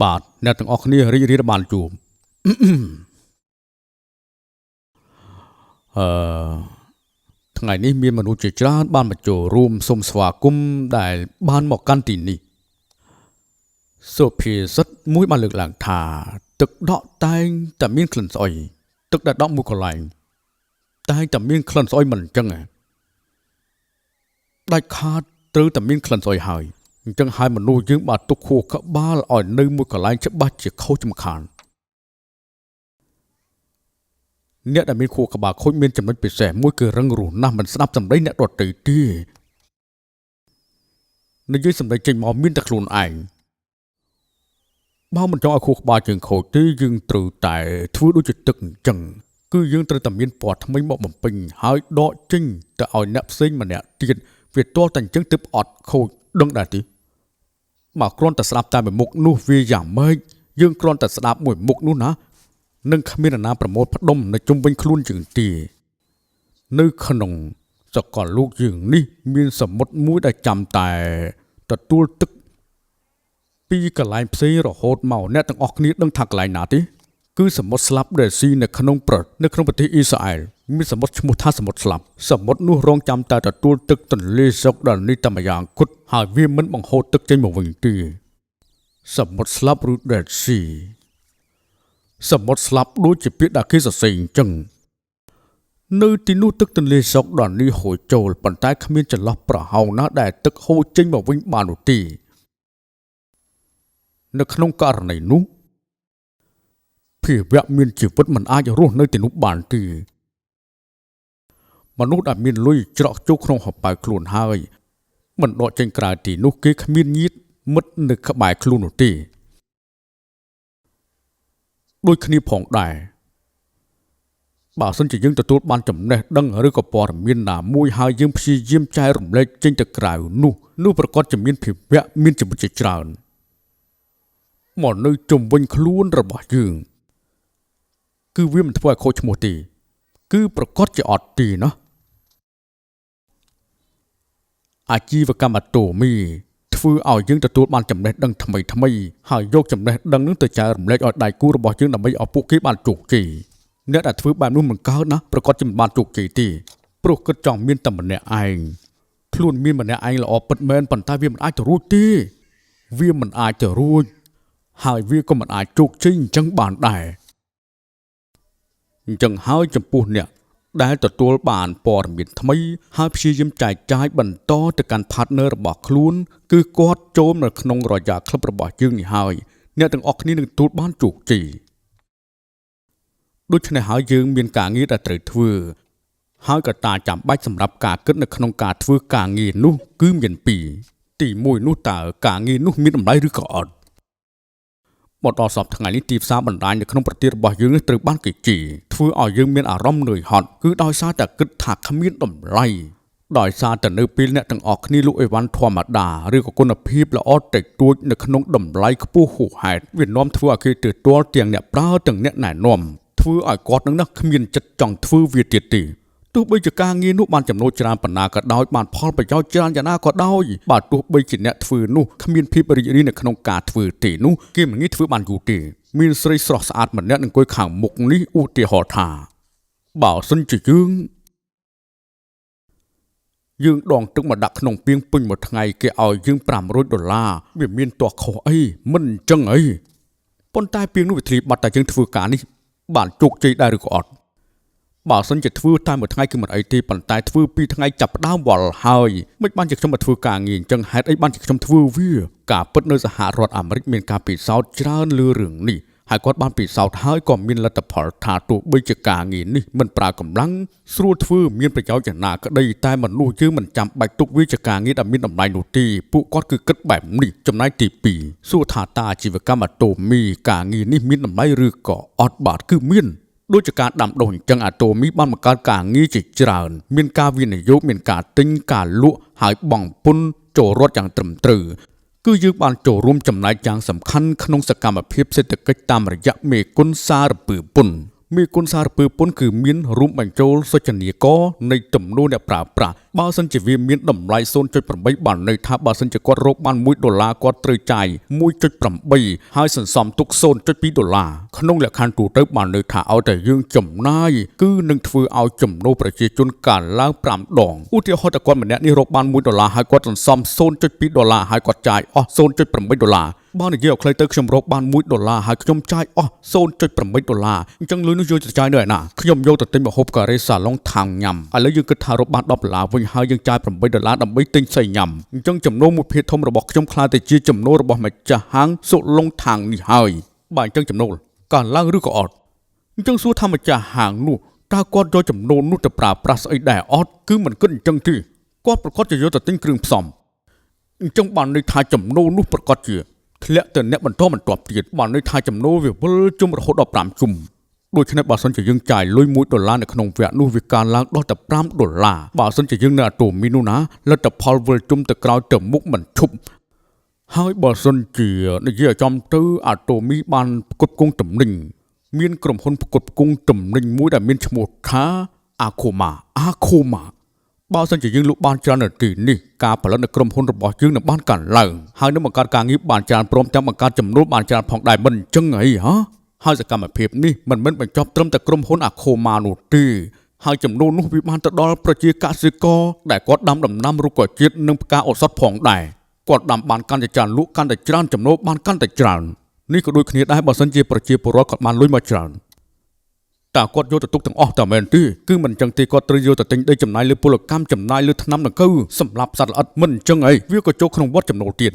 បាទអ្នកទាំងអស់គ្នារីករាយបានជួប អឺថ្ងៃនេះមានមនុស្សជាច្រើនបានមកចូលរួមសូមស្វាគមន៍ដែលបានមកកាន់ទីនេះសុភាសិតមួយបានលើកឡើងថាទឹកដក់តែងតែមានក្លិនស្អុយទឹកដែលដក់មួយកន្លែងតែងតែមានក្លិនស្អុយមិនអញ្ចឹងហ៎ដាច់ខាតត្រូវតែមានក្លិនស្អុយហើយអញ្ចឹងហើយមនុស្សយើងបានទុកខួរក្បាលឲ្យនៅមួយកន្លែងច្បាស់ជាខុសចំខាន អ្នកដែលមានខួរក្បាលខូចមានចំណុចពិសេសមួយគឺរឹងរូសណាស់មិនស្ដាប់សម្ដីអ្នកដទៃទេនិយាយសម្ដីចេញមកមានតែខ្លួនឯងបើមិនចង់ឲ្យខួរក្បាលយើងខូចទេយើងត្រូវតែធ្វើដូចជាទឹកអញ្ចឹងគឺយើងត្រូវតែមានពណ៌ថ្មីមកបំពេញហើយដកចេញទៅឲ្យអ្នកផ្សេងម្នាក់ទៀតវាទាល់តែអញ្ចឹងទើបអត់ខូចដឹងដែរទេបើគ្រាន់តែស្ដាប់តែមួយមុខនោះវាយ៉ាងម៉េចយើងគ្រាន់តែស្ដាប់មួយមុខនោះណានឹងគ្មាននរណាប្រមូលផ្ដុំនៅជុំវិញខ្លួនយើងទេនៅក្នុងសកលលោកយើងនេះមានសមុទ្រមួយដែលចាំតែទទួលទឹកពីកន្លែងផ្សេងរហូតមកអ្នកទាំងអស់គ្នាដឹងថាកន្លែងណាទេគឺសមុទ្រស្លាប់ដែលស៊ីនៅក្នុងប្រទេសអ៊ីស្រាអែលមានសមុទ្រឈ្មោះថាសមុទ្រស្លាប់សមុទ្រនោះរងចាំតែទទួលទឹកទន្លេសុកដល់នេះតែម្យ៉ាងគត់ហើយវាមិនបង្ហូរទឹកចេញមកវិញទេសមុទ្រស្លាប់ឬ Dead Sea សមុទ្រស្លាប់ដូចជាពាក្យដែលគេសរសេរអញ្ចឹងនៅទីនោះទឹកទន្លេសុកដល់នេះហូរចូលប៉ុន្តែគ្មានចន្លោះប្រហោងណាដែលទឹកហូរចេញមកវិញបាននោះទេនៅក្នុងករណីនោះភាវៈមានជីវិតមិនអាចរស់នៅទីនោះបានទេមនុស្សដែលមានលុយច្រកចូលក្នុងហោប៉ៅខ្លួនហើយមិនដកចេញក្រៅទីនោះគេគ្មានញាតិមិត្តនៅក្បែរខ្លួននោះទេដូចគ្នាផងដែរបើសិនជាយើងទទួលបានចំណេះដឹងឬក៏ព័ត៌មានណាមួយហើយយើងព្យាយាមចែករំលែកចេញទៅក្រៅនោះប្រកាសជាមានភាវៈមានជីវិតជាច្រើនមកនៅជុំវិញខ្លួនរបស់យើងគឺវាមិនធ្វើឲ្យខូចឈ្មោះទេគឺប្រកាសជាអត់ទេណាអាជីវកម្មអាតូមីធ្វើឲ្យយើងទទួលបានចំណេះដឹងថ្មីៗហើយយកចំណេះដឹងនឹងទៅចែករំលែកឲ្យដៃគូរបស់យើងដើម្បីឲ្យពួកគេបានជោគជ័យអ្នកដែលធ្វើបែបនោះមិនកើតណាប្រកាសជាមិនបានជោគជ័យទេព្រោះគិតចង់មានតែម្នាក់ឯងខ្លួនមានម្នាក់ឯងល្អពិតមែនប៉ុន្តែវាមិនអាចទៅរួចទេវាមិនអាចទៅរួចហើយវាក៏មិនអាចជោគជ័យអញ្ចឹងបានដែរអញ្ចឹងហើយចំពោះអ្នកដែលទទួលបានព័ត៌មានថ្មីហើយព្យាយាមចែកចាយបន្តទៅកាន់ partner របស់ខ្លួនគឺគាត់ចូលនៅក្នុងរយៈក្លឹបរបស់យើងនេះហើយអ្នកទាំងអស់គ្នានឹងទទួលបានជោគជ័យដូច្នេះហើយយើងមានការងារដែលត្រូវធ្វើហើយកត្តាចាំបាច់សម្រាប់ការគិតនៅក្នុងការធ្វើការងារនោះគឺមានពីរទី1នោះតើការងារនោះមានតម្លៃឬក៏អត់មកដល់សប្តាហ៍ថ្ងៃនេះទីផ្សារបណ្ដាញនៅក្នុងប្រទេសរបស់យើងនេះត្រូវបានគេជេរធ្វើឲ្យយើងមានអារម្មណ៍នឿយហត់គឺដោយសារតែគិតថាគ្មានតម្លៃដោយសារតែនៅពេលអ្នកទាំងអស់គ្នាលក់អីវ៉ាន់ធម្មតាឬក៏គុណភាពល្អតិចតួចនៅក្នុងតម្លៃខ្ពស់ហួសហេតុវានាំធ្វើឲ្យគេទទួលទាំងអ្នកប្រើទាំងអ្នកណែនាំធ្វើឲ្យគាត់នឹងណាគ្មានចិត្តចង់ធ្វើវាទៀតទេទោះបីជាការងារនោះបានចំណូលច្រើនប៉ុណ្ណាក៏ដោយបានផលប្រយោជន៍ច្រើនយ៉ាងណាក៏ដោយបើទោះបីជាអ្នកធ្វើនោះគ្មានភាពរីករាយនៅក្នុងការធ្វើទេនោះគេមិនងាយធ្វើបានយូរទេមានស្រីស្រស់ស្អាតម្នាក់អង្គុយខាងមុខនេះឧទាហរណ៍ថាបើសិនជាយើងដងទឹកមកដាក់ក្នុងពាងពេញមួយថ្ងៃគេឲ្យយើង$500វាមានទាស់ខុសអីមិនអញ្ចឹងអីប៉ុន្តែពាងនោះវាធ្លាយបាត់តែយើងធ្វើការនេះបានជោគជ័យដែរឬក៏អត់បើសិនជាធ្វើតែមួយថ្ងៃគឺមិនអីទេប៉ុន្តែធ្វើពីរថ្ងៃចាប់ផ្ដើមវល់ហើយមិនបានជាខ្ញុំមកធ្វើការងារអញ្ចឹងហេតុអីបានជាខ្ញុំធ្វើវាការពិតនៅសហរដ្ឋអាមេរិកមានការពិសោធន៍ច្រើនលើរឿងនេះហើយគាត់បានពិសោធន៍ហើយក៏មានលទ្ធផលថាទោះបីជាការងារនេះមិនប្រើកម្លាំងស្រួលធ្វើមានប្រយោជន៍យ៉ាងណាក្តីតែមនុស្សយើងមិនចាំបាច់ទុកវាជាការងារដែលមានតម្លៃនោះទេពួកគាត់គឺគិតបែបនេះចំណែកទី2សួរថាតើអាជីវកម្មអាតូមីការងារនេះមានតម្លៃឬក៏អត់បាទគឺមានដូចជាការដាំដុះអញ្ចឹងអាតូមីបានបង្កើតការងារជាច្រើនមានការវិនិយោគមានការទិញការលក់ហើយបង់ពន្ធចូលរដ្ឋយ៉ាងត្រឹមត្រូវគឺយើងបានចូលរួមចំណែកយ៉ាងសំខាន់ក្នុងសកម្មភាពសេដ្ឋកិច្ចតាមរយៈមេគុណសារពើពន្ធ មេគុណសារពើពន្ធគឺមានរួមបញ្ចូលសុចនីករនៃទំនួលអ្នកប្រើប្រាស់បើសិនជាវាមានតម្លៃ0.8បានន័យថាបើសិនជាគាត់រកបាន1ដុល្លារគាត់ត្រូវចាយ1.8ហើយសន្សំទុក0.2ដុល្លារក្នុងលក្ខខណ្ឌទូទៅបានន័យថាឲ្យតែយើងចំណាយគឺនឹងធ្វើឲ្យចំណូលប្រជាជនកើនឡើង5ដងឧទាហរណ៍តែគាត់ម្នាក់នេះរកបាន1ដុល្លារហើយគាត់សន្សំ0.2ដុល្លារហើយគាត់ចាយអស់0.8ដុល្លារបើនិយាយឲ្យខ្លីទៅខ្ញុំរកបាន1ដុល្លារហើយខ្ញុំចាយអស់0.8ដុល្លារអញ្ចឹងលុយនោះយកទៅចាយនៅឯណាខ្ញុំយកទៅទិញម្ហូបការ៉េសាឡុងខាងញ៉ាំឥឡូវយើងគិតថារកបាន10ដុល្លារវិញហើយយើងចាយ8ដុល្លារដើម្បីទិញស្អីញ៉ាំអញ្ចឹងចំណូលមួយភាគធំរបស់ខ្ញុំខ្លាយទៅជាចំណូលរបស់ម្ចាស់ហាងសុលងខាងនេះហើយបាទអញ្ចឹងចំណូលកើនឡើងឬក៏អត់អញ្ចឹងសួរថាម្ចាស់ហាងនោះតើគាត់យកចំណូលនោះទៅប្រើប្រាស់ស្អីដែរអត់គឺមិនគិតអញ្ចឹងទេគាត់ប្រកាសជាយកទៅទិញគ្រឿងផ្សំអញ្ចឹងបានន័យថាចំណូលនោះប្រកាសជាធ្លាក់ទៅអ្នកបន្តបន្ទាប់ទៀតបានន័យថាចំណូលវាវិលជុំរហូតដល់5ជុំដូច្នេះបើសិនជាយើងចាយលុយ1ដុល្លារនៅក្នុងវគ្គនោះវាកើនឡើងដល់តែ5ដុល្លារបើសិនជាយើងនៅអាតូមីនោះណាលទ្ធផលវិលជុំទៅក្រោយទៅមុខមិនឈប់ហើយបើសិនជានិយាយឲ្យចំទៅអាតូមីបានផ្គត់ផ្គង់ទំនិញមានក្រុមហ៊ុនផ្គត់ផ្គង់ទំនិញមួយដែលមានឈ្មោះថាអាខូម៉ាអាខូម៉ាបើសិនជាយើងលក់បានច្រើននៅទីនេះការផលិតនៅក្រុមហ៊ុនរបស់យើងនឹងបានកើនឡើងហើយនឹងបង្កើតការងារបានច្រើនព្រមទាំងបង្កើតចំណូលបានច្រើនផងដែរមិនអញ្ចឹងអីហ៎ហើយសកម្មភាពនេះមិនមែនបញ្ចប់ត្រឹមតែក្រុមហ៊ុនអាខូម៉ានោះទេហើយចំណូលនោះវាបានទៅដល់ប្រជាកសិករដែលគាត់ដាំដំណាំរុក្ខជាតិនិងផ្កាឱសថផងដែរគាត់ដាំបានកាន់តែច្រើនលក់កាន់តែច្រើនចំណូលបានកាន់តែច្រើននេះក៏ដូចគ្នាដែរបើសិនជាប្រជាពលរដ្ឋគាត់បានលុយមកច្រើនតើគាត់យកទៅទុកទាំងអស់តើមែនទេគឺមិនចឹងទេគាត់ត្រូវយកទៅទិញដីចំណាយលើពលកម្មចំណាយលើថ្នាំដង្កូវសម្រាប់សត្វល្អិតមិនចឹងអីវាក៏ចូលក្នុងវដ្តចំណូលទៀត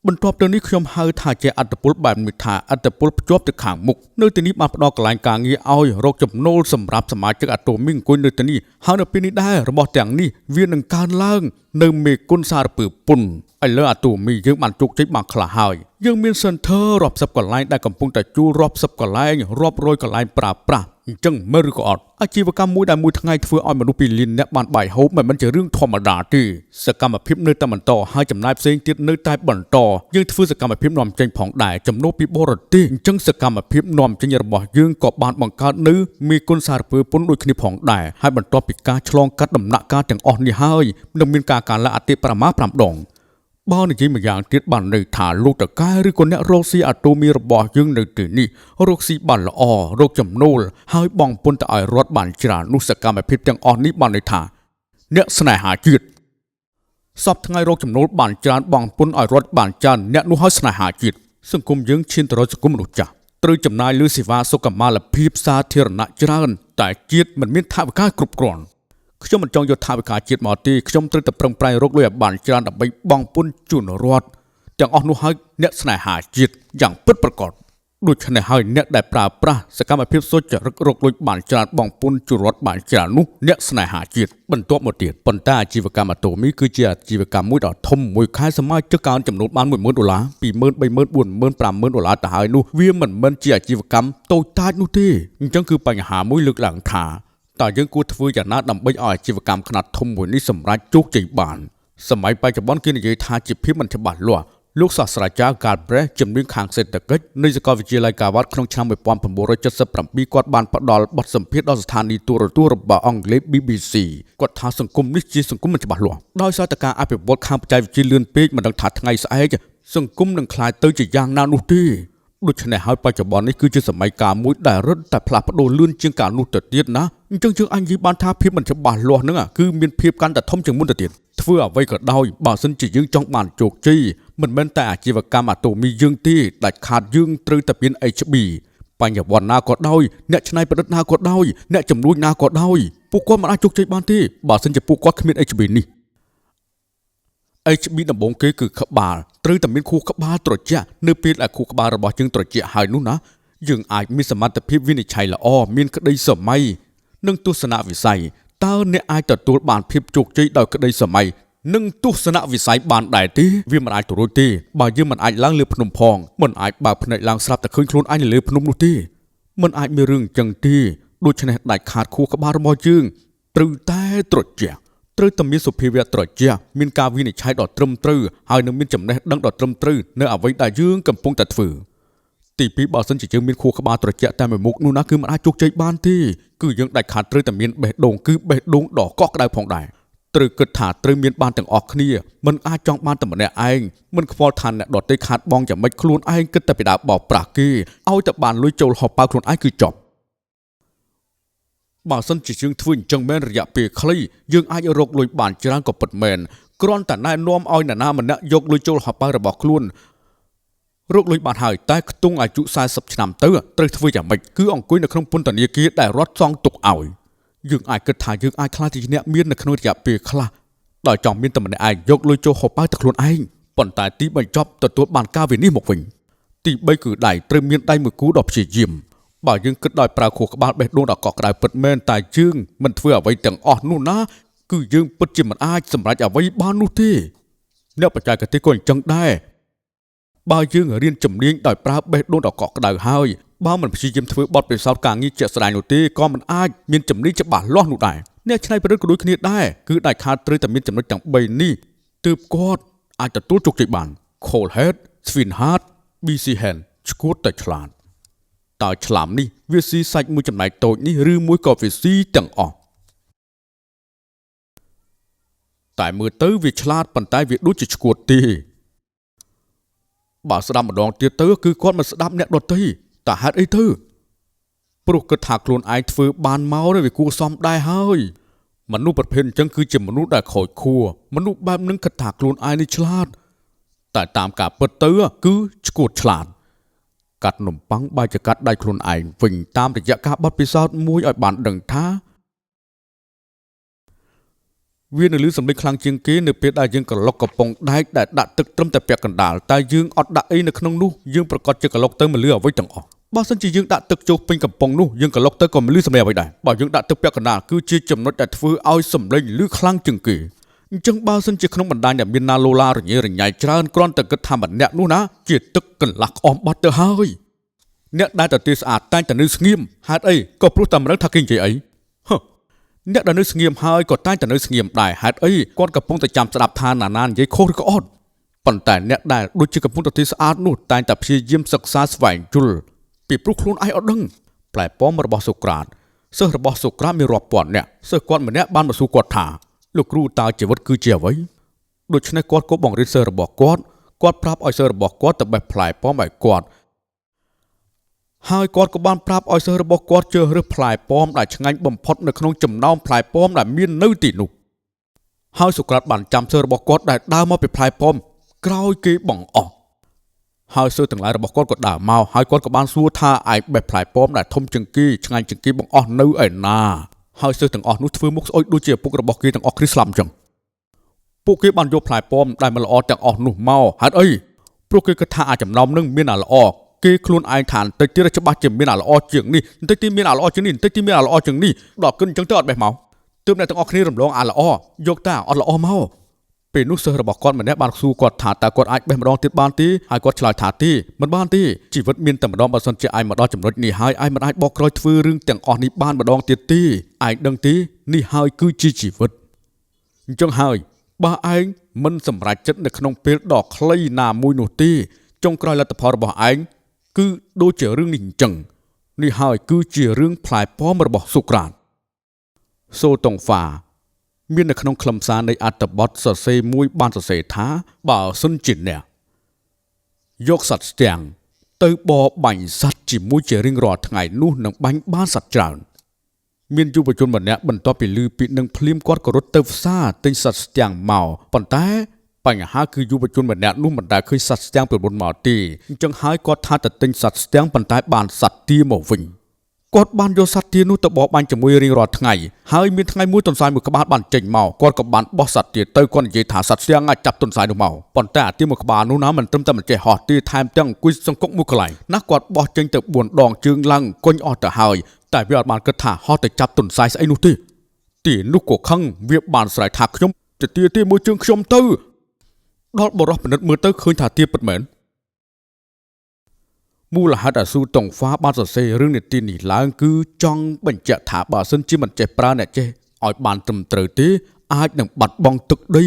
បន្ទាប់ទៅនេះខ្ញុំហៅថាជាអត្តពលបែបនេះថាអត្តពលភ្ជាប់ទៅខាងមុខនៅទីនេះបានផ្ដល់កន្លែងការងារឲ្យរកចំណូលសម្រាប់សមាជិកអាតូមីអង្គុយនៅទីនេះហើយនៅពេលនេះដែររបស់ទាំងនេះវានឹងកើនឡើងនៅមេគុណសារពើពន្ធឥឡូវអាតូមីយើងបានជោគជ័យបានខ្លះហើយយើងមាន center រាប់សិបកន្លែងដែលកំពុងតែជួលរាប់សិបកន្លែងរាប់រយកន្លែងប្រើប្រាស់អញ្ចឹងមើលឬក៏អត់អាជីវកម្មមួយដែលមួយថ្ងៃធ្វើឲ្យមនុស្សពីលានអ្នកបានបាយហូបមិនមែនជារឿងធម្មតាទេសកម្មភាពនៅតែបន្តហើយចំណាយផ្សេងទៀតនៅតែបន្តយើងធ្វើសកម្មភាពនាំចេញផងដែរចំណូលពីបរទេសអញ្ចឹងសកម្មភាពនាំចេញរបស់យើងក៏បានបង្កើតនៅមេគុណសារពើពន្ធដូចគ្នាផងដែរហើយបន្ទាប់ពីការឆ្លងកាត់ដំណាក់កាលទាំងអស់នេះហើយនឹងមានការកើនឡើងអតិបរមា5ដងបើនិយាយម្យ៉ាងទៀតបានន័យថាលោកតកែឬក៏អ្នករកស៊ីអាតូមីរបស់យើងនៅទីនេះរកស៊ីបានល្អរកចំណូលហើយបង់ពន្ធទៅឲ្យរដ្ឋបានច្រើននោះសកម្មភាពទាំងអស់នេះបានន័យថាអ្នកស្នេហាជាតិសពថ្ងៃរកចំណូលបានច្រើនបង់ពន្ធឲ្យរដ្ឋបានច្រើនអ្នកនោះឲ្យស្នេហាជាតិសង្គមយើងឈានទៅរកសង្គមមនុស្សចាស់ត្រូវចំណាយលើសេវាសុខុមាលភាពសាធារណៈច្រើនតែជាតិមិនមានថវិកាគ្រប់គ្រាន់ខ្ញុំមិនចង់យកថវិកាជាតិមកទេខ្ញុំត្រូវតែប្រឹងប្រែងរកលុយឲ្យបានច្រើនដើម្បីបង់ពន្ធជូនរដ្ឋទាំងអស់នោះហើយអ្នកស្នេហាជាតិយ៉ាងពិតប្រាកដដូច្នេះហើយអ្នកដែលប្រើប្រាស់សកម្មភាពសុចរិតរកលុយបានច្រើនបង់ពន្ធជូនរដ្ឋបានច្រើននោះអ្នកស្នេហាជាតិបន្ទាប់មកទៀតប៉ុន្តែអាជីវកម្មអាតូមីគឺជាអាជីវកម្មមួយដ៏ធំមួយខែសមាជិកកើនចំនួនបាន10000ដុល្លារ20000 30000 40000 50000ដុល្លារទៅហើយនោះវាមិនមែនជាអាជីវកម្មតូចតាចនោះទេអញ្ចឹងគឺបញ្ហាមួយលើកឡើងថាតើយើងគួរធ្វើយ៉ាងណាដើម្បីឲ្យអាជីវកម្មខ្នាតធំមួយនេះសម្រេចជោគជ័យបានសម័យបច្ចុប្បន្នគេនិយាយថាជាភាពមិនច្បាស់លាស់លោកសាស្ត្រាចារ្យ Galbraith ជំនាញខាងសេដ្ឋកិច្ចនៃសាកលវិទ្យាល័យ Harvard ក្នុងឆ្នាំ1977គាត់បានផ្ដល់បទសម្ភាសន៍ដល់ស្ថានីយ៍ទូរទស្សន៍របស់អង់គ្លេស BBC គាត់ថាសង្គមនេះជាសង្គមមិនច្បាស់លាស់ដោយសារតែការអភិវឌ្ឍខាងបច្ចេកវិទ្យាលឿនពេកមិនដឹងថាថ្ងៃស្អែកសង្គមនឹងក្លាយទៅជាយ៉ាងណានោះទេដូច្នេះហើយបច្ចុប្បន្ននេះគឺជាសម័យកាលមួយដែលរឹតតែផ្លាស់ប្ដូរលឿនជាងកាលនោះទៅទៀតណាអញ្ចឹងយើងអាចនិយាយបានថាភាពមិនច្បាស់លាស់ហ្នឹងគឺមានភាពកាន់តែធំជាងមុនទៅទៀតធ្វើអ្វីក៏ដោយបើសិនជាយើងចង់បានជោគជ័យមិនមែនតែអាជីវកម្មអាតូមីយើងទេដាច់ខាតយើងត្រូវតែមាន HB បញ្ញវន្តណាក៏ដោយអ្នកច្នៃប្រឌិតណាក៏ដោយអ្នកជំនួញណាក៏ដោយពួកគាត់មិនអាចជោគជ័យបានទេបើសិនជាពួកគាត់គ្មាន HB នេះ HB ដំបូងគេគឺក្បាលត្រូវតែមានខួរក្បាលត្រជាក់នៅពេលដែលខួរក្បាលរបស់យើងត្រជាក់ហើយនោះណាយើងអាចមានសមត្ថភាពវិនិច្ឆ័យល្អមានក្តីសម័យនិងទស្សនវិស័យតើអ្នកអាចទទួលបានភាពជោគជ័យដោយក្តីសម័យនិងទស្សនវិស័យបានដែរទេវាមិនអាចទៅរួចទេបើយើងមិនអាចឡើងលើភ្នំផងមិនអាចបើកភ្នែកឡើងស្រាប់តែឃើញខ្លួនឯងនៅលើភ្នំនោះទេមិនអាចមានរឿងចឹងទេដូច្នេះដាច់ខាតខួរក្បាលរបស់យើងត្រូវតែត្រជាក់ត្រូវតែមានសុភាវៈត្រជាក់មានការវិនិច្ឆ័យដ៏ត្រឹមត្រូវហើយនឹងមានចំណេះដឹងដ៏ត្រឹមត្រូវនៅអ្វីដែលយើងកំពុងតែធ្វើ ទីពីរបើសិនជាយើងមានខួរក្បាលត្រជាក់តែមួយមុខនោះណាគឺមិនអាចជោគជ័យបានទេគឺយើងដាច់ខាតត្រូវតែមានបេះដូងគឺបេះដូងដ៏កក់ក្ដៅផងដែរត្រូវគិតថាត្រូវមានបានទាំងអស់គ្នាមិនអាចចង់បានតែម្នាក់ឯងមិនខ្វល់ថាអ្នកដទៃខាតបងយ៉ាងម៉េចខ្លួនឯងគិតតែពីដើរបោកប្រាស់គេឲ្យតែបានលុយចូលហោប៉ៅខ្លួនឯងគឺចប់បើសិនជាយើងធ្វើអញ្ចឹងមែនរយៈពេលខ្លីយើងអាចរកលុយបានច្រើនក៏ពិតមែនគ្រាន់តែណែនាំឲ្យនរណាម្នាក់យកលុយចូលហោប៉ៅរបស់ខ្លួនរកលុយបានហើយតែខ្ទង់អាយុ40ឆ្នាំទៅត្រូវធ្វើយ៉ាងម៉េចគឺអង្គុយនៅក្នុងពន្ធនាគារដែលរដ្ឋសងទុកឲ្យយើងអាចគិតថាយើងអាចក្លាយជាអ្នកមាននៅក្នុងរយៈពេលខ្លះដោយចង់មានតែម្នាក់ឯងយកលុយចូលហោប៉ៅតែខ្លួនឯងប៉ុន្តែទីបញ្ចប់ទទួលបានការវិនិច្ឆ័យមកវិញទី3គឺដៃត្រូវមានដៃមួយគូដ៏ព្យាយាមបើយើងគិតដោយប្រើខួរក្បាលបេះដូងដ៏កក់ក្ដៅពិតមែនតែយើងមិនធ្វើអ្វីទាំងអស់នោះណាគឺយើងពិតជាមិនអាចសម្រេចអ្វីបាននោះទេអ្នកបច្ចេកទេសក៏អញ្ចឹងដែរបើយើងរៀនជំនាញដោយប្រើបេះដូងដ៏កក់ក្ដៅហើយបើមិនព្យាយាមធ្វើបទពិសោធន៍ការងារជាក់ស្ដែងនោះទេក៏មិនអាចមានជំនាញច្បាស់លាស់នោះដែរអ្នកច្នៃប្រឌិតក៏ដូចគ្នាដែរគឺដាច់ខាតត្រូវតែមានចំណុចទាំង3នេះទើបគាត់អាចទទួលជោគជ័យបាន Coldhead Swinhart BC Hand ឈួតតែឆ្លាតតើឆ្លាមនេះវាស៊ីសាច់មួយចំណែកតូចនេះឬមួយក៏វាស៊ីទាំងអស់តែមើលទៅវាឆ្លាតប៉ុន្តែវាដូចជាឈួតទេបើស្ដាប់ម្ដងទៀតទៅគឺគាត់មិនស្ដាប់អ្នកដទៃតើហេតុអីទៅព្រោះគិតថាខ្លួនឯងធ្វើបានមកវាគួរសមដែរហើយមនុស្សប្រភេទអញ្ចឹងគឺជាមនុស្សដែលខូចខួរមនុស្សបែបនឹងគិតថាខ្លួនឯងនេះឆ្លាតតែតាមការពិតទៅគឺឈួតឆ្លាតកាត់នំប៉័ងបែរជាកាត់ដៃខ្លួនឯងវិញតាមរយៈការបទពិសោធន៍មួយឲ្យបានដឹងថាវានៅលឺសំឡេងខ្លាំងជាងគេនៅពេលដែលយើងក្រឡុកកំប៉ុងដែកដែលដាក់ទឹកត្រឹមតែពាក់កណ្ដាលតែយើងអត់ដាក់អីនៅក្នុងនោះយើងប្រកាសជាក្រឡុកទៅមិនលឺអ្វីទាំងអស់បើសិនជាយើងដាក់ទឹកចូលពេញកំប៉ុងនោះយើងក្រឡុកទៅក៏មិនលឺសំឡេងអ្វីដែរបើយើងដាក់ទឹកពាក់កណ្ដាលគឺជាចំណុចដែលធ្វើឲ្យសំឡេងលឺខ្លាំងជាងគេអញ្ចឹងបើសិនជាក្នុងបណ្ដាញដែលមានណាឡូឡារញ៉េរញ៉ៃច្រើនគ្រាន់តែគិតថាម្នាក់នោះណាជាទឹកកន្លះក្អមបាត់ទៅហើយអ្នកដែលទៅទីស្អាតតែងតែនៅស្ងៀមហេតុអីក៏ព្រោះតែមិនដឹងថាគេនិយាយអីហឺអ្នកដែលនៅស្ងៀមហើយក៏តែងតែនៅស្ងៀមដែរហេតុអីគាត់កំពុងតែចាំស្ដាប់ថាណានានិយាយខុសឬក៏អត់ប៉ុន្តែអ្នកដែលដូចជាកំពុងតែទីស្អាតនោះតែងតែព្យាយាមសិក្សាស្វែងយល់ពីព្រោះខ្លួនឯងអត់ដឹងផ្លែប៉ោមរបស់សូក្រាតសិស្សរបស់សូក្រាតមានរាប់ពាន់នាក់សិស្សគាត់ម្នាក់បានមកសួរគាត់ថាលោកគ្រូតើជីវិតគឺជាអ្វីដូច្នេះគាត់ក៏បង្រៀនសិស្សរបស់គាត់គាត់ប្រាប់ឲ្យសិស្សរបស់គាត់ទៅបេះផ្លែប៉ោមឲ្យគាត់ហើយគាត់ក៏បានប្រាប់ឲ្យសិស្សរបស់គាត់ជ្រើសរើសផ្លែប៉ោមដែលឆ្ងាញ់បំផុតនៅក្នុងចំណោមផ្លែប៉ោមដែលមាននៅទីនោះហើយសូក្រាតបានចាំសិស្សរបស់គាត់ដែលដើរមកពីផ្លែប៉ោមក្រោយគេបង្អស់ហើយសិស្សទាំងឡាយរបស់គាត់ក៏ដើរមកហើយគាត់ក៏បានសួរថាឯងបេះផ្លែប៉ោមដែលធំជាងគេឆ្ងាញ់ជាងគេបង្អស់នៅឯណាហើយសិស្សទាំងអស់នោះធ្វើមុខស្អុយដូចជាឪពុករបស់គេទាំងអស់គ្រីស្លាប់អញ្ចឹងពួកគេបានយកផ្លែប៉ោមដែលមិនល្អទាំងអស់នោះមកហេតុអីព្រោះគេគិតថាអាចចំណោមនឹងមានអាល្អគេខ្លួនឯងថាបន្តិចទៀតច្បាស់ជាមានអាល្អជាងនេះបន្តិចទៀតមានអាល្អជាងនេះបន្តិចទៀតមានអាល្អជាងនេះដល់គិនអញ្ចឹងទៅអត់បេះមកទើបអ្នកទាំងអស់គ្នារំលងអាល្អយកតែអត់ល្អមកពេលនោះសិស្សរបស់គាត់ម្នាក់បានសួរគាត់ថាតើគាត់អាចបេះម្ដងទៀតបានទេហើយគាត់ឆ្លើយថាទេមិនបានទេជីវិតមានតែម្ដងបើសិនជាឯងមកដល់ចំណុចនេះហើយឯងមិនអាចបកក្រោយធ្វើរឿងទាំងអស់នេះបានម្ដងទៀតទេឯងដឹងទេនេះហើយគឺជាជីវិតអញ្ចឹងហើយបើឯងមិនសម្រេចចិត្តនៅក្នុងពេលដ៏ខ្លីណាមួយនោះទេចុងក្រោយលទ្ធផលរបស់ឯងគឺដូចជារឿងនេះអញ្ចឹងនេះហើយគឺជារឿងផ្លែប៉ោមរបស់សូក្រាតសូតុងហ្វាមាននៅក្នុងខ្លឹមសារនៃអត្ថបទសរសេរមួយបានសរសេរថាបើសិនជាអ្នកយកសត្វស្ទាំងទៅបរបាញ់សត្វជាមួយជារៀងរាល់ថ្ងៃនោះនឹងបាញ់បានសត្វច្រើនមានយុវជនម្នាក់បន្ទាប់ពីឮពីនឹងភ្លាមគាត់ក៏រត់ទៅផ្សារទិញសត្វស្ទាំងមកប៉ុន្តែបញ្ហាគឺយុវជនម្នាក់នោះមិនដែលឃើញសត្វស្ទាំងពីមុនមកទេអញ្ចឹងហើយគាត់ថាទៅទិញសត្វស្ទាំងប៉ុន្តែបានសត្វទាមកវិញគាត់បានយកសត្វទានោះទៅបរបាញ់ជាមួយរៀងរាល់ថ្ងៃហើយមានថ្ងៃមួយទន្សាយមួយក្បាលបានចេញមកគាត់ក៏បានបោះសត្វទាទៅគាត់និយាយថាសត្វស្ទាំងអាចចាប់ទន្សាយនោះមកប៉ុន្តែអាទាមួយក្បាលនោះណាមិនត្រឹមតែមិនចេះហោះទេថែមទាំងអង្គុយសង្គកមួយកន្លែងណាគាត់បោះចេញទៅ4ដងជើងឡើងអង្គុញអស់ទៅហើយតែវាអត់បានគិតថាហោះទៅចាប់ទន្សាយស្អីនោះទេទានោះក៏ខឹងវាបានស្រែកថាខ្ញុំទៅទាទេមួយជើងខ្ញុំទៅដល់បរិះពិនិត្យមើលទៅឃើញថាទាពិតមែនមូលហេតុអាស៊ូតុងហ្វាបានសរសេររឿងនីតិនេះឡើងគឺចង់បញ្ជាក់ថាបើសិនជាមិនចេះប្រើអ្នកចេះឲ្យបានត្រឹមត្រូវទេអាចនឹងបាត់បង់ទឹកដី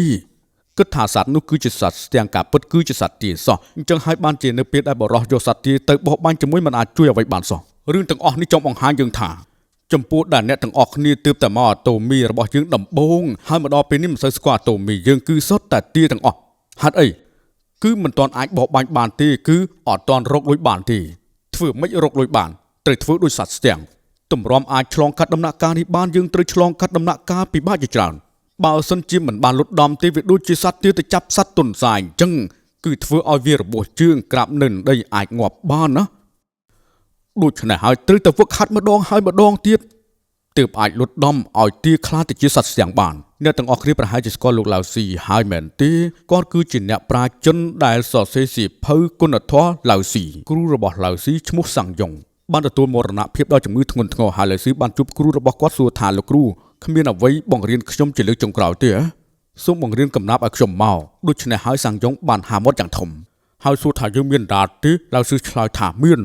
គិតថាសត្វនោះគឺជាសត្វស្ទាំងការពិតគឺជាសត្វទាសោះអញ្ចឹងហើយបានជានៅពេលដែលបរោះយកសត្វទាទៅបោះបាញ់ជាមួយមិនអាចជួយអ្វីបានសោះរឿងទាំងអស់នេះចង់បង្ហាញយើងថាចំពោះដែលអ្នកទាំងអស់គ្នាទើបតែមកអាតូមីរបស់យើងដំបូងហើយមកដល់ពេលនេះមិនសូវស្គាល់អាតូមីយើងគឺសុទ្ធតែទាទាំងអស់ហេតុអីគឺមិនទាន់អាចបោះបាញ់បានទេគឺអត់ទាន់រកលុយបានទេធ្វើម៉េចរកលុយបានត្រូវធ្វើដូចសត្វស្ទាំងទម្រាំអាចឆ្លងកាត់ដំណាក់កាលនេះបានយើងត្រូវឆ្លងកាត់ដំណាក់កាលពិបាកជាច្រើនបើសិនជាមិនបានលុតដំទេវាដូចជាសត្វទាទៅចាប់សត្វទន្សាយអញ្ចឹងគឺធ្វើឲ្យវារបួសជើងក្រាបនៅនឹងដីអាចងាប់បានណាដូច្នេះហើយត្រូវតែហ្វឹកហាត់ម្ដងហើយម្ដងទៀតទើបអាចលុតដំឲ្យទាខ្លាចទៅជាសត្វស្ទាំងបានអ្នកទាំងអស់គ្នាប្រហែលជាស្គាល់លោកឡាវស៊ីហើយមែនទេគាត់គឺជាអ្នកប្រាជ្ញចិនដែលសរសេរសៀវភៅគុណធម៌ឡាវស៊ីគ្រូរបស់ឡាវស៊ីឈ្មោះសាំងយ៉ុងបានទទួលមរណភាពដោយជំងឺធ្ងន់ធ្ងរហើយឡាវស៊ីបានជួបគ្រូរបស់គាត់សួរថាលោកគ្រូគ្មានអ្វីបង្រៀនខ្ញុំជាលើកចុងក្រោយទេហ៎សូមបង្រៀនកំណាព្យឲ្យខ្ញុំមកដូច្នេះហើយសាំងយ៉ុងបានហាមាត់យ៉ាងធំហើយសួរថាយើងមានដាតទេឡាវស៊ីឆ្លើយថាមាន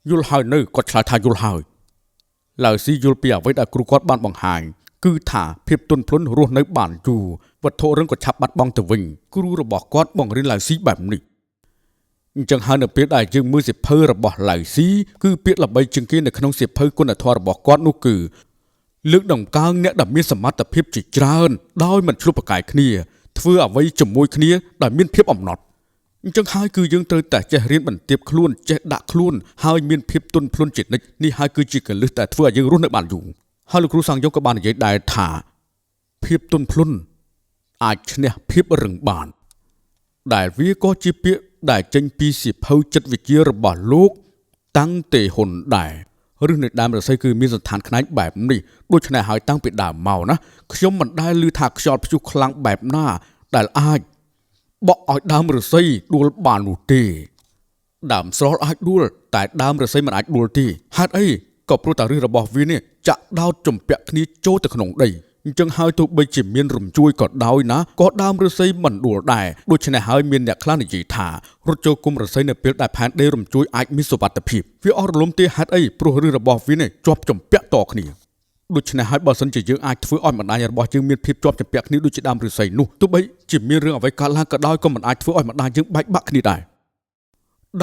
យល់ហើយនៅគាត់ឆ្លើយថាយល់ហើយឡាវស៊ីយល់ពីអ្វីដែលគ្រូគាត់បានបង្ហាញគឺថាភាពទន់ភ្លន់រស់នៅបានយូរវត្ថុរឹងក៏ឆាប់បាត់បង់ទៅវិញគ្រូរបស់គាត់បង្រៀនឡាវស៊ីបែបនេះអញ្ចឹងហើយនៅពេលដែលយើងមើលសៀវភៅរបស់ឡាវស៊ីគឺពាក្យល្បីជាងគេនៅក្នុងសៀវភៅគុណធម៌របស់គាត់នោះគឺលើកតម្កើងអ្នកដែលមានសមត្ថភាពជាច្រើនដោយមិនឆ្លុះប្រកែកគ្នាធ្វើអ្វីជាមួយគ្នាដោយមានភាពអំណត់អញ្ចឹងហើយគឺយើងត្រូវតែចេះរៀនបន្ទាបខ្លួនចេះដាក់ខ្លួនហើយមានភាពទន់ភ្លន់ជានិច្ចនេះហើយគឺជាកលឹះតែធ្វើឲ្យយើងរស់នៅបានយូរហើយលោកគ្រូសាំងយ៉ុងក៏បាននិយាយដែរថាភាពទន់ភ្លន់អាចឈ្នះភាពរឹងបានដែលវាក៏ជាពាក្យដែលចេញពីសៀវភៅចិត្តវិទ្យារបស់លោកតាំងតេហ៊ុនដែរឬនៅដើមរស័យគឺមានសន្តានខ្នែងបែបនេះដូច្នេះហើយតាំងពីដើមមកណាខ្ញុំមិនដែលឮថាខ្យល់ព្យុះខ្លាំងបែបណាដែលអាចបក់ឲ្យដើមរស័យដួលបាននោះទេដើមស្រល់អាចដួលតែដើមរស័យមិនអាចដួលទេហេតុអីក៏ព្រោះតែឫសរបស់វានេះចាក់ដោតជំពាក់គ្នាចូលទៅក្នុងដីអញ្ចឹងហើយទោះបីជាមានរំជួយក៏ដោយណាក៏ដើមឫស្សីមិនដួលដែរដូច្នេះហើយមានអ្នកខ្លះនិយាយថារត់ចូលគុំឫស្សីនៅពេលដែលផែនដីរំជួយអាចមានសុវត្ថិភាពវាអស់រលំទេហេតុអីព្រោះឫសរបស់វានេះជាប់ជំពាក់តគ្នាដូច្នេះហើយបើសិនជាយើងអាចធ្វើឲ្យបណ្ដាញរបស់យើងមានភាពជាប់ជំពាក់គ្នាដូចជាដើមឫស្សីនោះទោះបីជាមានរឿងអ្វីកើតឡើងក៏ដោយក៏មិនអាចធ្វើឲ្យបណ្ដាញយើងបែកបាក់គ្នាដែរ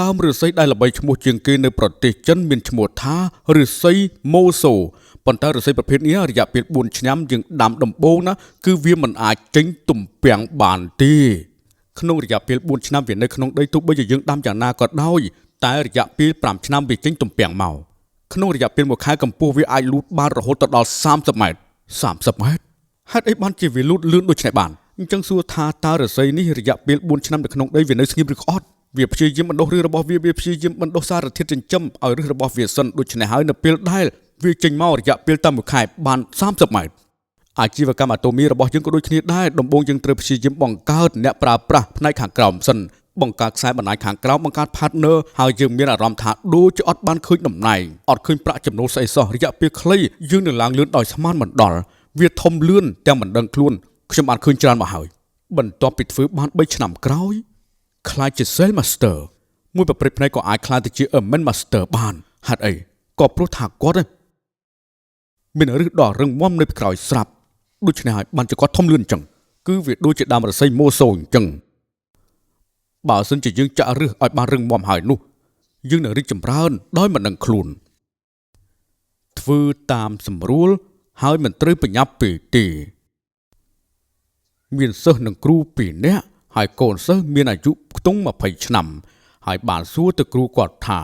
ដើមឫស្សីដែលល្បីឈ្មោះជាងគេនៅប្រទេសចិនមានឈ្មោះថាឫស្សីម៉ូសូប៉ុន្តែឫស្សីប្រភេទនេះរយៈពេល4ឆ្នាំយើងដាំដំបូងណាគឺវាមិនអាចចេញទំពាំងបានទេក្នុងរយៈពេល4ឆ្នាំវានៅក្នុងដីទោះបីជាយើងដាំយ៉ាងណាក៏ដោយតែរយៈពេល5ឆ្នាំវាចេញទំពាំងមកក្នុងរយៈពេល1ខែកម្ពស់វាអាចលូតបានរហូតដល់30ម៉ែត្រ30ម៉ែត្រហេតុអីបានជាវាលូតលឿនដូចនេះបានអញ្ចឹងសួរថាតើឫស្សីនេះរយៈពេល4ឆ្នាំនៅក្នុងដីវានៅស្ងៀមឬក៏អត់វាព្យាយាមបណ្ដុះឫសរបស់វាវាព្យាយាមបណ្ដុះសារធាតុចិញ្ចឹមឲ្យឫសរបស់វាសិនដូច្នេះហើយនៅពេលដែលវាចេញមករយៈពេលតែ1ខែបាន30ម៉ែត្រអាជីវកម្មអាតូមីរបស់យើងក៏ដូចគ្នាដែរដំបូងយើងត្រូវព្យាយាមបង្កើតអ្នកប្រើប្រាស់ផ្នែកខាងក្រោមសិនបង្កើតខ្សែបណ្ដាញខាងក្រោមបង្កើត partner ហើយយើងមានអារម្មណ៍ថាដូចជាអត់បានឃើញតំណែងអត់ឃើញប្រាក់ចំណូលស្អីសោះរយៈពេលខ្លីយើងនឹងឡើងលឿនដោយស្មានមិនដល់វាធំលឿនទាំងមិនដឹងខ្លួនខ្ញុំបានឃើញច្រើនមកហើយបន្ទាប់ពីធ្វើបាន3ឆ្នាំក្រោយក្លាយជា Sales Master មួយប្រព្រឹត្តផ្នែកក៏អាចក្លាយទៅជា Amen Master បានហេតុអីក៏ព្រោះថាគាត់មានឫសដ៏រឹងមាំនៅពីក្រោយស្រាប់ដូច្នេះហើយបានជាគាត់ធំលឿនអញ្ចឹងគឺវាដូចជាដើមឫស្សីម៉ូសូអញ្ចឹងបើសិនជាយើងចាក់ឫសឲ្យបានរឹងមាំហើយនោះយើងនឹងរីកចម្រើនដោយមិនដឹងខ្លួនធ្វើតាមសម្រួលហើយមិនត្រូវប្រញាប់ពេកទេមានសិស្សនិងគ្រូ2នាក់ហើយកូនសិស្សមានអាយុខ្ទង់20ឆ្នាំហើយបានសួរទៅគ្រូគាត់ថា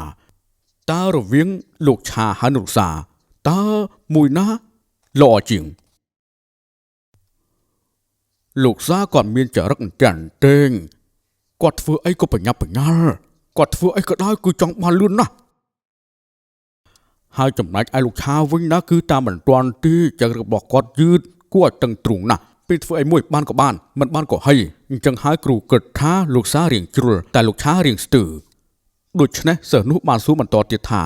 តើរវាងលោកឆាហើយនិងលោកសាតើមួយណាល្អជាងលោកសាគាត់មានចរិតអន្តែងគាត់ធ្វើអីក៏ប្រញាប់ប្រញាល់គាត់ធ្វើអីក៏ដោយគឺចង់បានលឿនណាស់ហើយចំណែកឯលោកឆាវិញណាគឺតាមមិនទាន់ទេចរិតរបស់គាត់យឺតគួរឲ្យតឹងទ្រូងណាស់ពេលធ្វើអីមួយបានក៏បានមិនបានក៏ហីអញ្ចឹងហើយគ្រូគិតថាលោកសារៀងជ្រុលតែលោកឆារៀងស្ទើរដូច្នេះសិស្សនោះបានសួរបន្តទៀតថា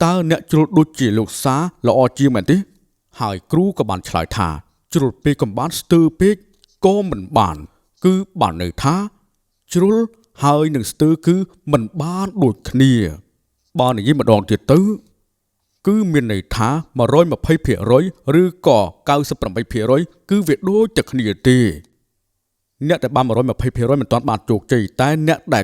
តើអ្នកជ្រុលដូចជាលោកសាល្អជាងមែនទេហើយគ្រូក៏បានឆ្លើយថាជ្រុលពេកក៏បានស្ទើរពេកក៏មិនបានគឺបានន័យថាជ្រុលហើយនឹងស្ទើរគឺមិនបានដូចគ្នាបើនិយាយម្ដងទៀតទៅគឺមានន័យថា120%ឬក៏98%គឺវាដូចតែគ្នាទេ អ្នកដែលបាន120%មិនទាន់បានជោគជ័យតែអ្នកដែល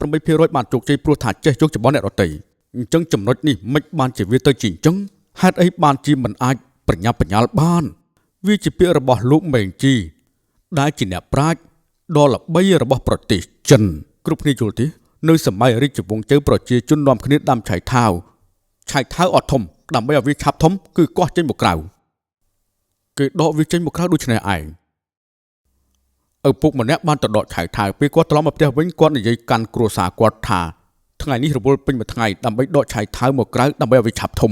98%បានជោគជ័យព្រោះថាចេះយកច្បល់អ្នកដទៃអញ្ចឹងចំណុចនេះមិនបានជាវាទៅជាអញ្ចឹងហេតុអីបានជាមិនអាចប្រញាប់ប្រញាល់បានវាជាពាក្យរបស់លោកមេងជីដែលជាអ្នកប្រាជ្ញដ៏ល្បីរបស់ប្រទេសចិនគ្រប់គ្នាយល់ទេនៅសម័យរាជវង្សជើប្រជាជននាំគ្នាដាំឆៃថាវឆៃថាវអត់ធំដើម្បីឲ្យវាឆាប់ធំគឺកោះចេញមកក្រៅគេដកវាចេញមកក្រៅដូច្នេះឯងឪពុកម្នាក់បានទៅដកឆៃថាវពេលគាត់ត្រឡប់មកផ្ទះវិញគាត់និយាយកាន់គ្រួសារគាត់ថាថ្ងៃនេះរវល់ពេញមួយថ្ងៃដើម្បីដកឆៃថាវមកក្រៅដើម្បីឲ្យវាឆាប់ធំ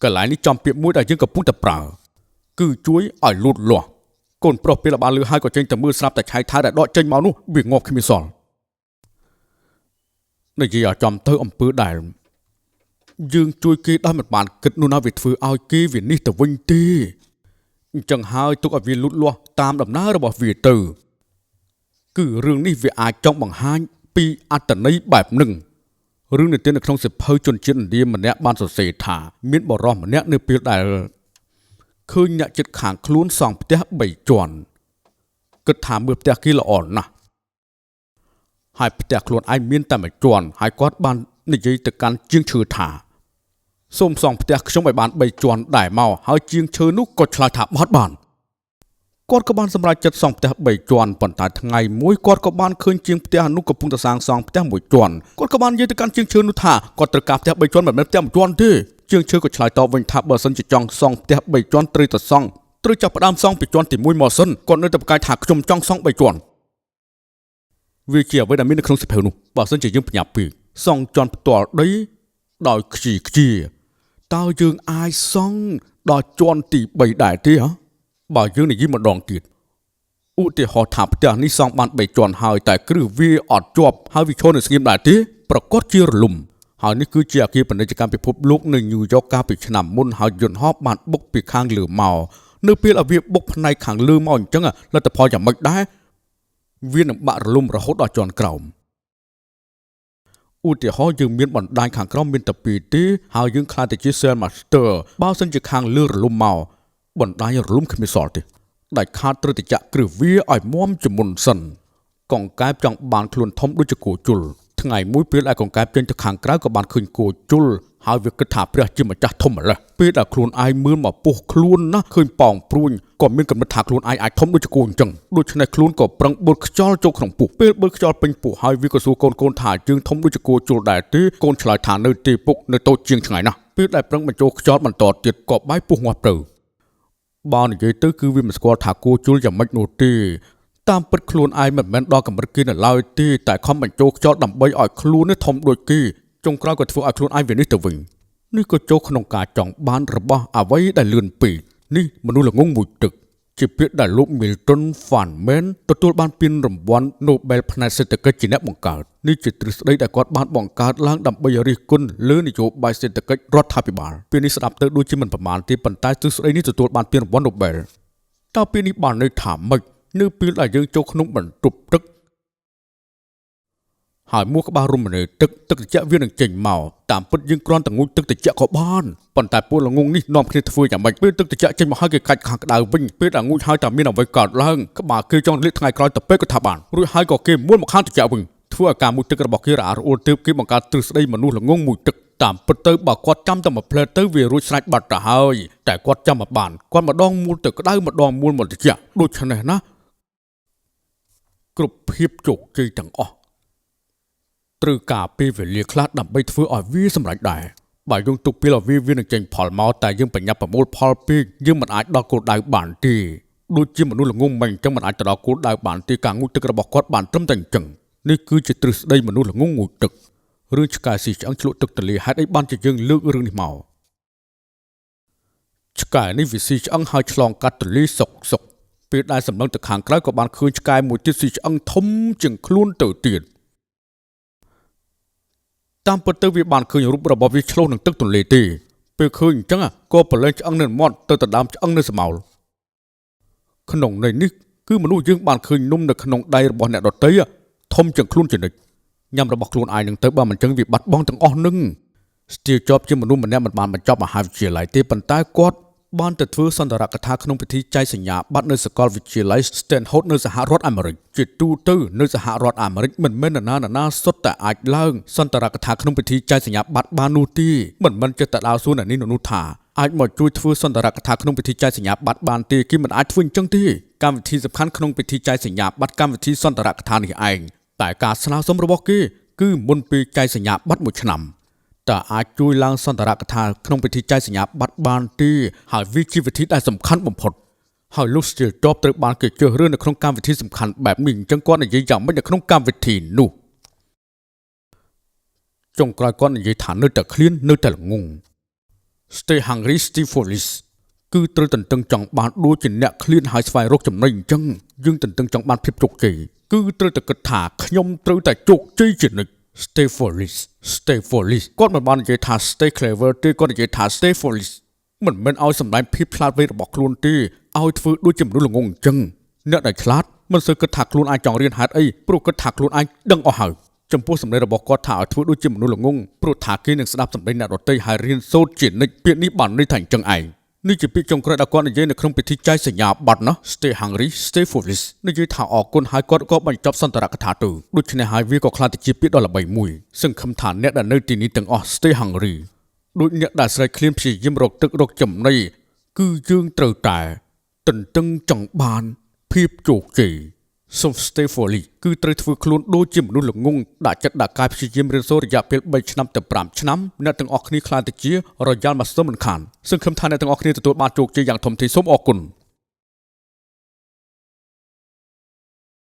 កន្លែងនេះចំពាក្យមួយដែលយើងកំពុងតែប្រើគឺជួយឲ្យលូតលាស់កូនប្រុសពេលបានលឺហើយក៏ចេញទៅមើលស្រាប់តែឆៃថាវដែលដកចេញមកនោះវាងាប់គ្មានសល់និយាយឲ្យចំទៅអំពើដែលយើងជួយគេដោយមិនបានគិតនោះណាវាធ្វើឲ្យគេវានេះទៅវិញទេអញ្ចឹងហើយទុកឲ្យវាលូតលាស់តាមដំណើររបស់វាទៅគឺរឿងនេះវាអាចចង់បង្ហាញពីអត្តន័យបែបនឹងរឿងនិទាននៅក្នុងសៀវភៅជនជាតិឥណ្ឌាម្នាក់បានសរសេរថាមានបរិសម្នាក់នៅពេលដែលឃើញអ្នកជិតខាងខ្លួនសង់ផ្ទះ3ជាន់គិតថាមើលផ្ទះគេល្អណាស់ហើយផ្ទះខ្លួនឯងមានតែមួយជាន់ហើយគាត់បាននិយាយទៅកាន់ជាងឈើថាសូមសង់ផ្ទះខ្ញុំឲ្យបាន3ជាន់ដែរមកហើយជាងឈើនោះក៏ឆ្លើយថាបត់បានគាត់ក៏បានសម្រេចចិត្តសង់ផ្ទះ3ជាន់ប៉ុន្តែថ្ងៃមួយគាត់ក៏បានឃើញជាងផ្ទះនោះកំពុងតែសាងសង់ផ្ទះ1ជាន់គាត់ក៏បាននិយាយទៅកាន់ជាងឈើនោះថាគាត់ត្រូវការផ្ទះ3ជាន់មិនមែនផ្ទះ1ជាន់ទេជាងឈើក៏ឆ្លើយតបវិញថាបើសិនជាចង់សង់ផ្ទះ3ជាន់ត្រូវតែសង់ត្រូវចាប់ផ្ដើមសង់ពីជាន់ទី1មកសិនគាត់នៅតែប្រកាសថាខ្ញុំចង់សង់3ជាន់វាជាអ្វីដែលមាននៅក្នុងសៀវភៅនោះបើសិនជាយើងប្រញាប់ពេកសង់ជាន់ផ្ទាល់ដីដោយខ្ជីខ្ជាតើយើងអាចសង់ដល់ជាន់ទី3ដែរទេហ៎បើយើងនិយាយម្ដងទៀតឧទាហរណ៍ថាផ្ទះនេះសង់បាន3ជាន់ហើយតែគ្រឹះវាអត់ជាប់ហើយវាឈរនៅស្ងៀមដែរទេប្រកាសជារលំហើយនេះគឺជាអគារពាណិជ្ជកម្មពិភពលោកនៅញូវយ៉កកាលពីឆ្នាំមុនហើយយន្តហោះបានបុកពីខាងលើមកនៅពេលឲ្យវាបុកផ្នែកខាងលើមកអញ្ចឹងលទ្ធផលយ៉ាងម៉េចដែរវានឹងបាក់រលំរហូតដល់ជាន់ក្រោមឧទាហរណ៍យើងមានបណ្ដាញខាងក្រោមមានតែពីរទេហើយយើងខ្លាចទៅជា Cell Master បើសិនជាខាងលើរលំមកបណ្ដាញរលំគ្មានសល់ទេដាច់ខាតត្រូវតែចាក់គ្រឹះវាឲ្យមាំជាមុនសិនកង្កែបចង់បានខ្លួនធំដូចជាគោជុលថ្ងៃមួយពេលឲ្យកង្កែបចេញទៅខាងក្រៅក៏បានឃើញគោជុលហើយវាគិតថាព្រះជាម្ចាស់ធំម្ល៉េះពេលដែលខ្លួនឯងមើលមកពោះខ្លួនណាឃើញប៉ោងព្រួញក៏មានកំណត់ថាខ្លួនឯងអាចធំដូចជាគោអញ្ចឹងដូច្នេះខ្លួនក៏ប្រឹងបឺតខ្យល់ចូលក្នុងពោះពេលបឺតខ្យល់ពេញពោះហើយវាក៏សួរកូនថាយើងធំដូចជាគោជុលដែរទេកូនឆ្លើយថានៅទេពុកនៅតូចជាងឆ្ងាយណាស់ពេលដែលប្រឹងបញ្ចូលខ្យល់បន្តទៀតក៏បាយពោះងាប់ទៅបើនិយាយទៅគឺវាមិនស្គាល់ថាគោជុលយ៉ាងម៉េចនោះទេតាមពិតខ្លួនឯងមិនមែនដល់កម្រិតគេនៅឡើយទេតែខំបញ្ចូលខ្យល់ដើម្បីឲ្យខ្លួននេះធំដូចគេចុងក្រោយក៏ធ្វើឲ្យខ្លួនឯងវានេះទៅវិញនេះក៏ចូលក្នុងការចង់បានរបស់អ្វីដែលលឿនពេកនេះមនុស្សល្ងងមួយទឹកជាពាក្យដែលលោក Milton Friedman ទទួលបានពានរង្វាន់ Nobel ផ្នែកសេដ្ឋកិច្ចជាអ្នកបង្កើតនេះជាទ្រឹស្ដីដែលគាត់បានបង្កើតឡើងដើម្បីរិះគន់លើនយោបាយសេដ្ឋកិច្ចរដ្ឋាភិបាលពេលនេះស្ដាប់ទៅដូចជាមិនប្រមាណទេប៉ុន្តែទ្រឹស្ដីនេះទទួលបានពានរង្វាន់ Nobel តើពេលនេះបានន័យថាម៉េចនៅពេលដែលយើងចូលក្នុងបន្ទប់ទឹកហើយមួក្បាលរមណេទឹកទឹកត្រជាក់វានឹងចេញមកតាមពិតយើងគ្រាន់តែងូតទឹកត្រជាក់ក៏បានប៉ុន្តែពួកល្ងងនេះនាំគ្នាធ្វើយ៉ាងម៉េចពេលទឹកត្រជាក់ចេញមកហើយគេកាច់ខាងក្តៅវិញពេលដែលងូតហើយតែមានអ្វីកើតឡើងក្បាលគេចង់លាកថ្ងៃក្រោយទៅពេលក៏ថាបានរួចហើយក៏គេមួលមកខាងត្រជាក់វិញធ្វើឲ្យការងូតទឹករបស់គេរអាក់រអួលទើបគេបង្កើតទ្រឹស្ដីមនុស្សល្ងងមួយទឹកតាមពិតទៅបើគាត់ចាំតែមួយផ្លែទៅវារួចស្រេចបាត់ទៅហើយតែគាត់ចាំមកបានគាត់ម្ដងមួលទៅក្តៅម្ដងមួលមកត្រជាក់ដូច្នេះណាគ្រប់ភាពជោគជ័យទាំងអស់ត្រូវការពេលវេលាខ្លះដើម្បីធ្វើឲ្យវាសម្រេចដែរបើយើងទុកពេលឲ្យវានឹងចេញផលមកតែយើងប្រញាប់ប្រមូលផលពេកយើងមិនអាចដល់គោលដៅបានទេដូចជាមនុស្សល្ងងមិនអញ្ចឹងមិនអាចទៅដល់គោលដៅបានទេការងូតទឹករបស់គាត់បានត្រឹមតែអញ្ចឹងនេះគឺជាទ្រឹស្ដីមនុស្សល្ងងងូតទឹករឿងឆ្កែស៊ីឆ្អឹងឆ្លក់ទឹកទន្លេហេតុអីបានជាយើងលើករឿងនេះមកឆ្កែនេះវាស៊ីឆ្អឹងហើយឆ្លងកាត់ទន្លេសុកសុកពេលដែលសម្លឹងទៅខាងក្រៅក៏បានឃើញឆ្កែមួយទៀតស៊ីឆ្អឹងធំជាងខ្លួនទៅទៀតតាមពិតទៅវាបានឃើញរូបរបស់វាឆ្លុះនឹងទឹកទន្លេទេពេលឃើញអញ្ចឹងក៏ប្រឡែងឆ្អឹងនៅមាត់ទៅដណ្ដើមឆ្អឹងនៅស្រមោលក្នុងន័យនេះគឺមនុស្សយើងបានឃើញនំនៅក្នុងដៃរបស់អ្នកដទៃធំជាងខ្លួនជានិច្ចញ៉ាំរបស់ខ្លួនឯងនឹងទៅបើមិនអញ្ចឹងវាបាត់បង់ទាំងអស់នឹង Steve Jobs ជាមនុស្សម្នាក់មិនបានបញ្ចប់មហាវិទ្យាល័យទេប៉ុន្តែគាត់ បានទៅធ្វើសន្ទរកថាក្នុងពិធីចែកសញ្ញាបត្រនៅសាកលវិទ្យាល័យ Stanford នៅសហរដ្ឋអាមេរិកជាទូទៅនៅសហរដ្ឋអាមេរិកមិនមែននរណានរណាសុទ្ធតែអាចឡើងសន្ទរកថាក្នុងពិធីចែកសញ្ញាបត្របាននោះទេមិនមែនចិត្តតែដើរសួរអ្នកនេះនោះថាអាចមកជួយធ្វើសន្ទរកថាក្នុងពិធីចែកសញ្ញាបត្របានទេគេមិនអាចធ្វើអញ្ចឹងទេកម្មវិធីសំខាន់ក្នុងពិធីចែកសញ្ញាបត្រកម្មវិធីសន្ទរកថានេះឯងតែការស្នើសុំរបស់គេគឺមុនពេលចែកសញ្ញាបត្រមួយឆ្នាំ តើអាចជួយឡើងសន្ទរកថាក្នុងពិធីចែកសញ្ញាបត្របានទេហើយវាជាវិធីដែលសំខាន់បំផុតហើយលោក Steve Jobs ត្រូវបានគេជ្រើសរើសនៅក្នុងកម្មវិធីសំខាន់បែបនេះអញ្ចឹងគាត់និយាយយ៉ាងម៉េចនៅក្នុងកម្មវិធីនោះចុងក្រោយគាត់និយាយថានៅតែឃ្លាននៅតែល្ងង Stay hungry, stay foolish គឺត្រូវទន្ទឹងចង់បានដូចជាអ្នកឃ្លានហើយស្វែងរកចំណីអញ្ចឹងយើងទន្ទឹងចង់បានភាពជោគជ័យគឺត្រូវតែគិតថាខ្ញុំត្រូវតែជោគជ័យជានិច្ច Stay foolish, stay foolish គាត់មិនបាននិយាយថា stay clever ទេគាត់និយាយថា stay foolish មិនមែនឲ្យសម្ដែងភាពឆ្លាតវៃរបស់ខ្លួនទេឲ្យធ្វើដូចជាមនុស្សល្ងងអញ្ចឹងអ្នកដែលឆ្លាតមិនសូវគិតថាខ្លួនឯងចង់រៀនហេតុអីព្រោះគិតថាខ្លួនឯងដឹងអស់ហើយចំពោះសម្ដីរបស់គាត់ថាឲ្យធ្វើដូចជាមនុស្សល្ងងព្រោះថាគេនឹងស្ដាប់សម្ដីអ្នកដទៃហើយរៀនសូត្រជានិច្ចពាក្យនេះបានន័យថាអញ្ចឹងឯងនេះជាពាក្យចុងក្រោយដែលគាត់និយាយនៅក្នុងពិធីចែកសញ្ញាបត្រណា Stay hungry, stay foolish និយាយថាអរគុណហើយគាត់ក៏បញ្ចប់សន្ទរកថាទៅដូច្នេះហើយវាក៏ក្លាយទៅជាពាក្យដ៏ល្បីមួយសង្ឃឹមថាអ្នកដែលនៅទីនេះទាំងអស់ stay hungry ដូចអ្នកដែលស្រែកឃ្លានព្យាយាមរកទឹករកចំណីគឺយើងត្រូវតែទន្ទឹងចង់បានភាពជោគជ័យសូម stay foolish គឺត្រូវធ្វើខ្លួនដូចជាមនុស្សល្ងងដាក់ចិត្តដាក់កាយព្យាយាមរៀនសូត្ររយៈពេល3ឆ្នាំទៅ5ឆ្នាំអ្នកទាំងអស់គ្នាក្លាយទៅជា Royal Master មិនខានសង្ឃឹមថាអ្នកទាំងអស់គ្នាទទួលបានជោគជ័យយ៉ាងធំធេងសូមអរគុណ។